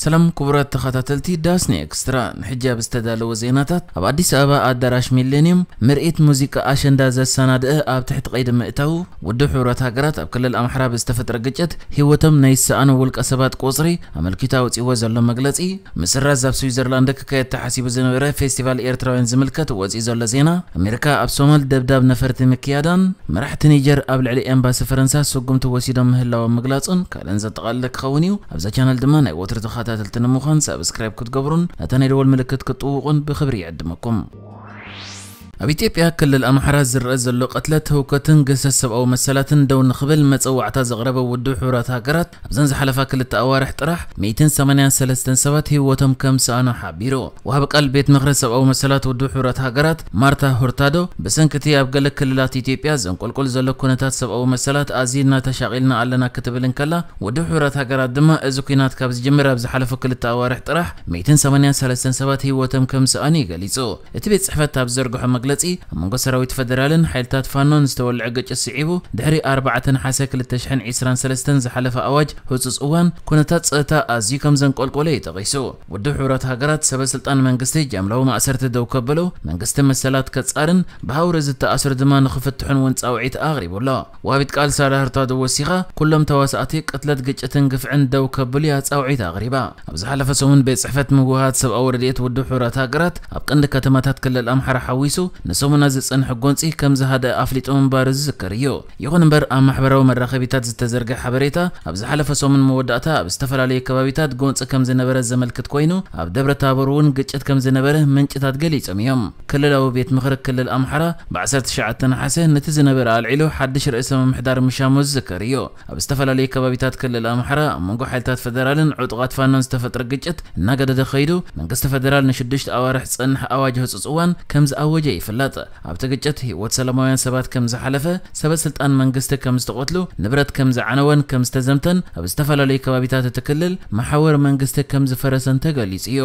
ሰላም ክቡራት ተኸታተልቲ ዳስኒ ኤክስትራ፣ ንሕጂ ኣብ ዝተዳለወ ዜናታት፣ ኣብ ኣዲስ ኣበባ ኣዳራሽ ሚሌኒየም ምርኢት ሙዚቃ ኣሸንዳ ዘሰናድአ ኣብ ትሕቲ ቀይዲ ምእታው ውድብ ሕቡራት ሃገራት፣ ኣብ ክልል ኣምሓራ ብዝተፈጥረ ግጭት ህይወቶም ናይ ዝሰኣኑ ውልቀ ሰባት ቁጽሪ ኣመልኪቱ ኣውጺዎ ዘሎ መግለጺ፣ ምስራዝ ኣብ ስዊዘርላንድ ክካየድ ተሓሲቡ ዝነበረ ፌስቲቫል ኤርትራውያን ዝምልከት ወጺኡ ዘሎ ዜና፣ ኣሜሪካ ኣብ ሶማል ደብዳብ ነፈርቲ ምክያዳን፣ መራሕቲ ኒጀር ኣብ ልዕሊ ኤምባሲ ፈረንሳ ስጉምቲ ወሲዶም ምህላዎም ምግላጹን ካልእን ዘጠቓልለ ክኸውን እዩ። ኣብዛ ቻነል ድማ ናይ ወትሩ ተኸታተልቲ ንምዃን ሳብስክራይብ ክትገብሩን ነታ ናይ ደወል ምልክት ክትጥውቑን ብኽብሪ ይዕድመኩም። ኣብ ኢትዮጵያ ክልል ኣምሓራ ዝረአ ዘሎ ቅትለት፣ ህውከትን ግህሰት ሰብኣዊ መሰላትን ደው ንኽብል መጸዋዕታ ዘቕረበ ውድብ ሕቡራት ሃገራት፣ ኣብዘን ዝሓለፋ ክልተ ኣዋርሕ ጥራሕ ሚእትን ሰማንያን ሰለስተን ሰባት ህይወቶም ከም ዝሰኣኑ ሓቢሩ። ወሃቢ ቃል ቤት ምኽሪ ሰብኣዊ መሰላት ውድብ ሕቡራት ሃገራት ማርታ ሁርታዶ፣ ብሰንኪ እቲ ኣብ ገለ ክልላት ኢትዮጵያ ዘንቆልቆል ዘሎ ኩነታት ሰብኣዊ መሰላት ኣዚድና ተሻቒልና ኣለና ክትብል እንከላ፣ ውድብ ሕቡራት ሃገራት ድማ እዚ ኲናት ካብ ዝጅምር ኣብ ዝሓለፉ ክልተ ኣዋርሕ ጥራሕ ሚእትን ሰማንያን ሰለስተን ሰባት ህይወቶም ከም ዝሰኣኑ እዩ ገሊጹ። እቲ ቤት ጽሕፈት ኣብ ዝዘርግሖ መግለጺ፣ ኣብ መንጎ ሰራዊት ፈደራልን ሓይልታት ፋኖን ዝተወልዐ ግጭት ስዒቡ፣ ድሕሪ ኣርባዕተ ነሓሰ ክልተ ሽሕን ዕስራን ሰለስተን ዝሓለፈ ኣዋጅ ህጹጽ እዋን፣ ኩነታት ጸጥታ ኣዝዩ ከም ዘንቆልቆለ እዩ ጠቒሱ። ውድብ ሕቡራት ሃገራት ሰበ ስልጣን መንግስቲ ጃምላዊ ማእሰርቲ ደው ከብሉ፣ መንግስቲ መሰላት ከጻርን ብሃውሪ ዝተኣስሩ ድማ ንኽፍትሑን እውን ጻውዒት ኣቕሪቡ ኣሎ። ወሃቢት ቃል ሳራ ህርታዶ ወሲኻ፣ ኩሎም ተዋሳእቲ ቅትለት፣ ግጭትን ግፍዕን ደው ከብሉ እያ ጻውዒት ኣቕሪባ። ኣብ ዝሓለፈ ሰሙን ቤት ጽሕፈት ምውሃሃድ ሰብኣዊ ረድኤት ውድብ ሕቡራት ሃገራት ኣብ ቀንዲ ከተማታት ክልል ኣምሓራ ሓዊሱ ንሰሙና ዝጸንሐ ጎንጺ ከም ዝሃደአ ኣፍሊጡ ምንባሩ ዝዝከር እዩ። ይኹን እምበር ኣብ ማሕበራዊ መራኸቢታት ዝተዘርግሐ ሓበሬታ ኣብ ዝሓለፈ ሰሙን መወዳእታ ኣብ ዝተፈላለዩ ከባቢታት ጎንጺ ከም ዝነበረ ዘመልክት ኮይኑ ኣብ ደብረ ታቦር እውን ግጭት ከም ዝነበረ ምንጭታት ገሊጾም እዮም። ክልላዊ ቤት ምኽሪ ክልል ኣምሓራ ብ ዓሰርተ ትሽዓተ ነሓሰ ነቲ ዝነበረ ኣልዒሉ ሓድሽ ርእሰ ምምሕዳር ምሻሙ ዝዝከር እዩ። ኣብ ዝተፈላለዩ ከባቢታት ክልል ኣምሓራ ኣብ መንጎ ሓይልታት ፈደራልን ዕጡቓት ፋኖን ዝተፈጥረ ግጭት እናገደደ ከይዱ፣ መንግስቲ ፈደራል ንሽዱሽተ ኣዋርሕ ዝጸንሕ ኣዋጅ ህጹጽ እዋን ከም ዝኣወጀ ይፍለጥ። ኣብቲ ግጭት ህይወት ሰላማውያን ሰባት ከም ዝሓለፈ፣ ሰበ ስልጣን መንግስቲ ከም ዝተቐትሉ፣ ንብረት ከም ዝዓነወን ከም ዝተዘምተን፣ ኣብ ዝተፈላለዩ ከባቢታት እቲ ክልል መሓውር መንግስቲ ከም ዝፈረሰን ተገሊጹ እዩ።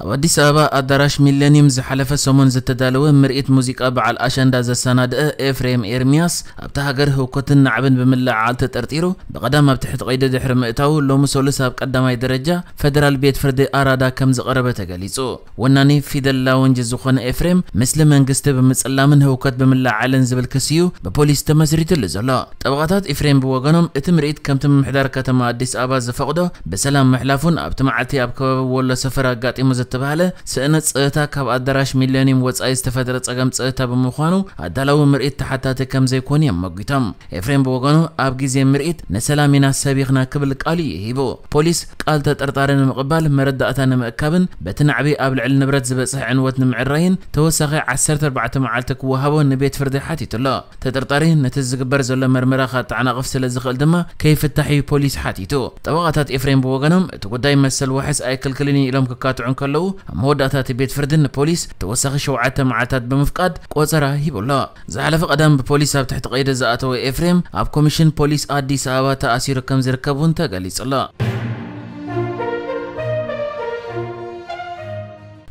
ኣብ ኣዲስ ኣበባ ኣዳራሽ ሚሌኒየም ዝሓለፈ ሰሙን ዝተዳለወ ምርኢት ሙዚቃ በዓል ኣሸንዳ ዘሰናድአ ኤፍሬም ኤርሚያስ፣ ኣብታ ሃገር ህውከትን ናዕብን ብምልዕዓል ተጠርጢሩ ብቐዳም ኣብ ትሕቲ ቀይዲ ድሕሪ ምእታዉ፣ ሎሚ ሰሉስ ኣብ ቀዳማይ ደረጃ ፈደራል ቤት ፍርዲ ኣራዳ ከም ዝቐረበ ተገሊጹ። ወናኒ ፊደል ላውንጅ ዝኾነ ኤፍሬም፣ ምስሊ መንግስቲ ብምጽላምን ህውከት ብምልዕዓልን ዝብል ክሲ እዩ ብፖሊስ ተመስሪትሉ ዘሎ። ጠበቓታት ኤፍሬም ብወገኖም፣ እቲ ምርኢት ከምቲ ምምሕዳር ከተማ ኣዲስ ኣበባ ዝፈቕዶ ብሰላም ምሕላፉን ኣብቲ መዓልቲ ኣብ ከባቢ ወሎ ሰፈር ኣጋጢሙ ዝተባህለ ስእነት ጸጥታ ካብ ኣዳራሽ ሚሌኒየም ወጻኢ ዝተፈጥረ ጸገም ጸጥታ ብምዃኑ ኣዳላዊ ምርኢት ተሓታቲ ከም ዘይኮኑ እዮም መጒቶም። ኤፍሬም ብወገኑ ኣብ ግዜ ምርኢት ንሰላም ኢና ሰቢኽና ክብል ቃሉ እዩ ሂቡ። ፖሊስ ቃል ተጠርጣሪ ንምቕባል መረዳእታ ንምእካብን በቲ ናዕቢ ኣብ ልዕሊ ንብረት ዝበጽሕ ዕንወት ንምዕራይን ተወሳኺ ዓሰርተ ኣርባዕተ መዓልቲ ክወሃቦ ንቤት ፍርዲ ሓቲቱ ኣሎ። ተጠርጣሪ ነቲ ዝግበር ዘሎ መርመራ ከጠዓናቕፍ ስለ ዝኽእል ድማ ከይፍታሕ እዩ ፖሊስ ሓቲቱ። ጠበቓታት ኤፍሬም ብወገኖም እቲ ጉዳይ መሰል ዋሕስ ኣይክልክልን እዩ ኢሎም ክካትዑ እንከለዉ ኣብ መወዳእታ እቲ ቤት ፍርዲ ንፖሊስ ተወሳኺ ሸውዓተ መዓልታት ብምፍቃድ ቆጸራ ሂቡ ኣሎ። ዝሓለፈ ቀዳም ብፖሊስ ኣብ ትሕቲ ቀይዲ ዝኣተወ ኤፍሬም ኣብ ኮሚሽን ፖሊስ ኣዲስ ኣበባ ተኣሲሩ ከም ዝርከብ እውን ተገሊጹ ኣሎ።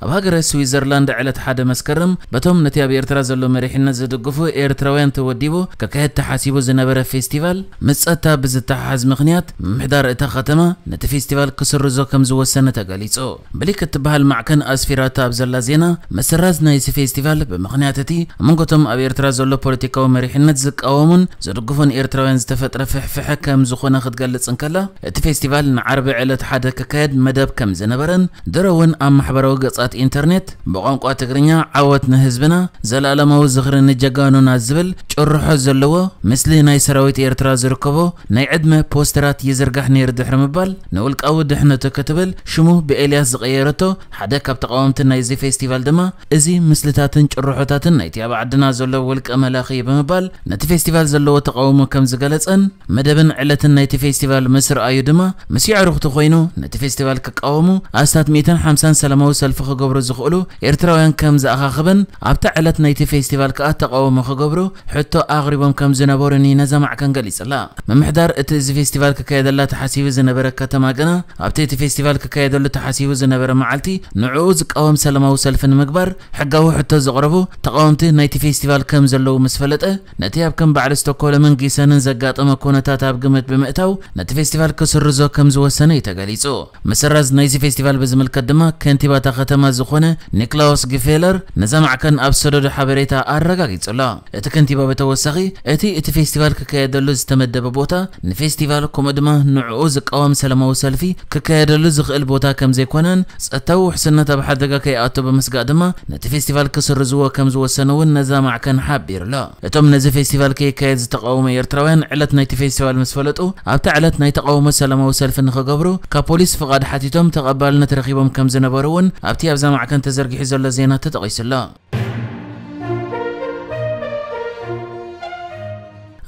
ኣብ ሃገረ ስዊዘርላንድ ዕለት ሓደ መስከረም በቶም ነቲ ኣብ ኤርትራ ዘሎ መሪሕነት ዝድግፉ ኤርትራውያን ተወዲቡ ክካየድ ተሓሲቡ ዝነበረ ፌስቲቫል ምስ ጸጥታ ብዝተሓሓዝ ምኽንያት ምምሕዳር እታ ከተማ ነቲ ፌስቲቫል ክስርዞ ከም ዝወሰነ ተገሊጹ። ብሊክ እትበሃል ማዕከን ኣስፊራታ ኣብ ዘላ ዜና፣ ምስራዝ ናይዚ ፌስቲቫል ብምኽንያት እቲ ኣብ መንጎቶም ኣብ ኤርትራ ዘሎ ፖለቲካዊ መሪሕነት ዝቃወሙን ዝድግፉን ኤርትራውያን ዝተፈጥረ ፍሕፍሐ ከም ዝኾነ ክትገልጽ እንከላ፣ እቲ ፌስቲቫል ንዓርቢ ዕለት ሓደ ክካየድ መደብ ከም ዝነበረን ድሮ እውን ኣብ ማሕበራዊ ገጻት ኢንተርኔት ብቋንቋ ትግርኛ ዓወት ንህዝብና፣ ዘላለማዊ ዝኽሪ ንጀጋኑና ዝብል ጭርሖ ዘለዎ ምስሊ ናይ ሰራዊት ኤርትራ ዝርከቦ ናይ ዕድመ ፖስተራት ይዝርጋሕ ነይሩ ድሕሪ ምባል፣ ንውልቃዊ ድሕነቱ ክትብል ሽሙ ብኤልያስ ዝቐየረቶ ሓደ ካብ ተቓወምቲ ናይዚ ፌስቲቫል ድማ፣ እዚ ምስልታትን ጭርሖታትን ናይቲ ኣብ ዓድና ዘሎ ውልቀ መላኺ እዩ ብምባል፣ ነቲ ፌስቲቫል ዘለዎ ተቓውሞ ከም ዝገለጸን መደብን ዕለትን ናይቲ ፌስቲቫል ምስ ረኣዩ ድማ፣ ምስ የዕሩኽቱ ኮይኑ ነቲ ፌስቲቫል ክቃወሙ ኣስታት ሚእትን ሓምሳን ሰላማዊ ሰልፊ ክገብሩ ዝኽእሉ ኤርትራውያን ከም ዝኣኻኽብን ኣብታ ዕለት ናይቲ ፌስቲቫል ከኣ ተቓውሞ ክገብሩ ሕቶ ኣቕሪቦም ከም ዝነበሩን ነዛ ማዕከን ገሊጽላ። ምምሕዳር እቲ እዚ ፌስቲቫል ክካየደላ ተሓሲቡ ዝነበረ ከተማ ግና ኣብቲ እቲ ፌስቲቫል ክካየደሉ ተሓሲቡ ዝነበረ መዓልቲ ንዕኡ ዝቃወም ሰላማዊ ሰልፊ ንምግባር ሕጋዊ ሕቶ ዘቕረቡ ተቓወምቲ ናይቲ ፌስቲቫል ከም ዘለዉ ምስ ፈለጠ ነቲ ኣብ ከም በዓል ስቶኮልምን ጊሰንን ዘጋጠመ ኩነታት ኣብ ግምት ብምእታው ነቲ ፌስቲቫል ክስርዞ ከም ዝወሰነ እዩ ተገሊጹ። ምሰራዝ ናይዚ ፌስቲቫል ብዝምልከት ድማ ከንቲባታ ከተማ ዝኾነ ኒክላውስ ግፌለር ነዛ ማዕከን ኣብ ሰደዶ ሓበሬታ ኣረጋጊጹ ኣሎ። እቲ ከንቲባ ብተወሳኺ እቲ እቲ ፌስቲቫል ክካየደሉ ዝተመደበ ቦታ ንፌስቲቫል ከምኡ ድማ ንዕኡ ዝቃወም ሰላማዊ ሰልፊ ክካየደሉ ዝኽእል ቦታ ከም ዘይኮነን ጸጥታዊ ውሕስነት ኣብ ሓደጋ ከይኣቱ ብምስጋእ ድማ ነቲ ፌስቲቫል ክስርዝዎ ከም ዝወሰነ እውን ነዛ ማዕከን ሓቢሩ ኣሎ። እቶም ነዚ ፌስቲቫል ከይካየድ ዝተቃወሙ ኤርትራውያን ዕለት ናይቲ ፌስቲቫል ምስ ፈለጡ ኣብታ ዕለት ናይ ተቃውሞ ሰላማዊ ሰልፊ ንኽገብሩ ካብ ፖሊስ ፍቓድ ሓቲቶም ተቐባልነት ረኺቦም ከም ዝነበሩ እውን ኣብቲ ኣብዛ ማዕከን ተዘርጊሑ ዘሎ ዜና ተጠቒሱ ኣሎ።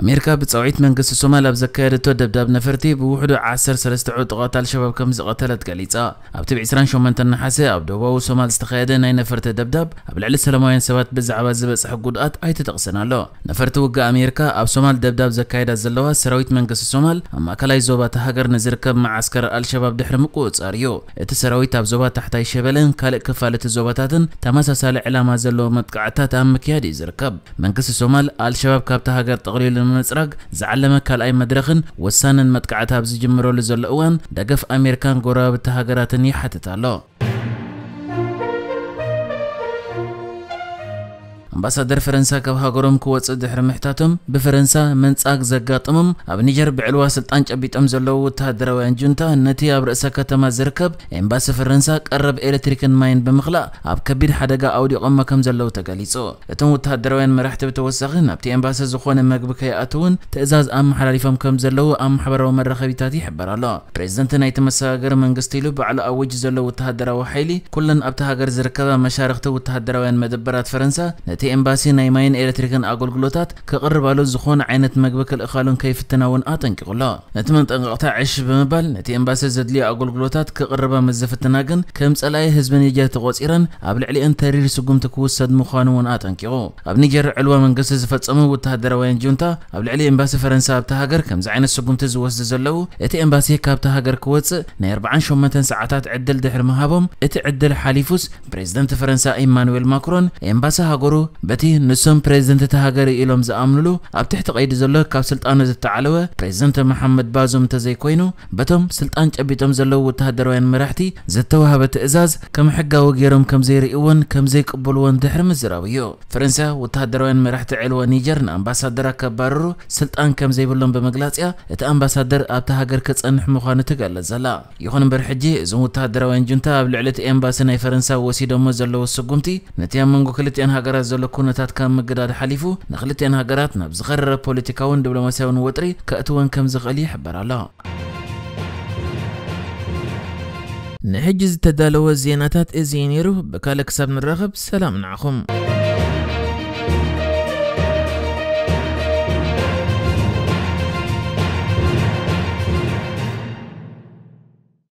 ኣሜሪካ ብጻውዒት መንግስቲ ሶማል ኣብ ዘካየደቶ ደብዳብ ነፈርቲ ብውሕዱ ዓሰርተ ሰለስተ ዕጡቓት ኣልሸባብ ከም ዝቐተለት ገሊጻ። ኣብቲ ብ ዕስራን ሸሞንተን ነሓሰ ኣብ ደቡባዊ ሶማል ዝተኻየደ ናይ ነፈርቲ ደብዳብ ኣብ ልዕሊ ሰላማውያን ሰባት ብዛዕባ ዝበጽሐ ጉድኣት ኣይተጠቕሰን ኣሎ። ነፈርቲ ውግእ ኣሜሪካ ኣብ ሶማል ደብዳብ ዘካየዳ ዘለዋ ሰራዊት መንግስቲ ሶማል ኣብ ማእከላይ ዞባ እታ ሃገር ንዝርከብ መዓስከር ኣልሸባብ ድሕሪ ምቁጽጻር እዩ። እቲ ሰራዊት ኣብ ዞባ ታሕታይ ሸበለን ካልእ ክፋል እቲ ዞባታትን ተመሳሳሊ ዕላማ ዘለዎ መጥቃዕትታት ኣብ ምክያድ እዩ ዝርከብ። መንግስቲ ሶማል ኣልሸባብ ካብታ ሃገር ጠቕሊሉ ንምጽራግ ዝዓለመ ካልኣይ መድረኽን ወሳንን መጥቃዕቲ ኣብ ዝጅምረሉ ዘሎ እዋን ደገፍ ኣሜሪካን ጎረባብቲ ሃገራትን ይሓትት ኣሎ። ኣምባሳደር ፈረንሳ ካብ ሃገሮም ክወጽእ ድሕሪ ምሕታቶም ብፈረንሳ መንጻግ ዘጋጠሞም ኣብ ኒጀር ብዕልዋ ስልጣን ጨቢጦም ዘለዉ ወተሃደራውያን ጁንታ ነቲ ኣብ ርእሰ ከተማ ዝርከብ ኤምባሲ ፈረንሳ ቀረብ ኤሌክትሪክን ማይን ብምኽላእ ኣብ ከቢድ ሓደጋ ኣውዲቖሞ ከም ዘለዉ ተገሊጹ። እቶም ወተሃደራውያን መራሕቲ ብተወሳኺ ናብቲ ኤምባሲ ዝኾነ መግቢ ከይኣትውን ትእዛዝ ኣመሓላሊፎም ከም ዘለዉ ኣብ ማሕበራዊ መራኸቢታት ይሕበር ኣሎ። ፕሬዝደንት ናይቲ መሰጋገሪ መንግስቲ ኢሉ ባዕሉ ኣዊጅ ዘሎ ወተሃደራዊ ሓይሊ ኩለን ኣብቲ ሃገር ዝርከባ መሻርኽቲ ወተሃደራውያን መደበራት ፈረንሳ ነቲ ኤምባሲ ናይ ማይን ኤሌክትሪክን ኣገልግሎታት ክቕርባሉ ዝኾነ ዓይነት መግቢ ክልእኻሉን ከይፍትና እውን ኣጠንቂቑ ኣሎ። ነቲ መጠንቀቕታ ዕሽ ብምባል ነቲ ኤምባሲ ዘድልዮ ኣገልግሎታት ክቕርባ ምስ ዝፍትና ግን ከም ጸላኢ ህዝቢ ኒጀር ተቖጺረን ኣብ ልዕሊአን ተሪር ስጉምቲ ክውሰድ ምዃኑ እውን ኣጠንቂቑ። ኣብ ኒጀር ዕልዋ መንግስቲ ዝፈጸሙ ወተሃደራውያን ጁንታ ኣብ ልዕሊ ኤምባሲ ፈረንሳ ኣብቲ ሃገር ከምዚ ዓይነት ስጉምቲ ዝወስዱ ዘለዉ እቲ ኤምባሲ ካብቲ ሃገር ክወጽእ ናይ ኣርባዓን ሸሞንተን ሰዓታት ዕድል ድሕሪ ምሃቦም እቲ ዕድል ሓሊፉስ ፕሬዝደንት ፈረንሳ ኢማኑኤል ማክሮን ኤምባሲ ሃገሩ በቲ ንሶም ፕሬዝደንት እቲ ሃገር ኢሎም ዝኣምኑሉ ኣብ ትሕቲ ቀይዲ ዘሎ ካብ ስልጣኑ ዝተዓለወ ፕሬዝደንት መሓመድ ባዙም እንተዘይኮይኑ በቶም ስልጣን ጨቢጦም ዘለዉ ወተሃደራውያን መራሕቲ ዝተዋህበ ትእዛዝ ከም ሕጋዊ ገይሮም ከም ዘይርእይዎን ከም ዘይቅበልዎን ድሕሪ ምዝራብ እዩ። ፈረንሳ ወተሃደራውያን መራሕቲ ዕልዋ ኒጀር ንኣምባሳደራ ከባርሩ ስልጣን ከም ዘይብሎም ብምግላጽ እያ እቲ ኣምባሳደር ኣብታ ሃገር ክጸንሕ ምዃኑ ትገልጽ ዘላ። ይኹን እምበር ሕጂ እዞም ወተሃደራውያን ጁንታ ኣብ ልዕሊ እቲ ኤምባሲ ናይ ፈረንሳ ወሲዶሞ ዘለዉ ስጉምቲ ነቲ ኣብ መንጎ ክልቲኣን ሃገራት ዘሎ ኩነታት ካብ ምግዳድ ሓሊፉ ንክልቲኣን ሃገራት ናብ ዝኸረረ ፖለቲካውን ዲፕሎማስያውን ወጥሪ ከእትወን ከም ዝኽእል ይሕበር ኣሎ። ንሕጂ ዝተዳለወ ዜናታት እዚ እዩ ነይሩ። ብካልእ ክሳብ ንራኸብ ሰላም ንዓኹም።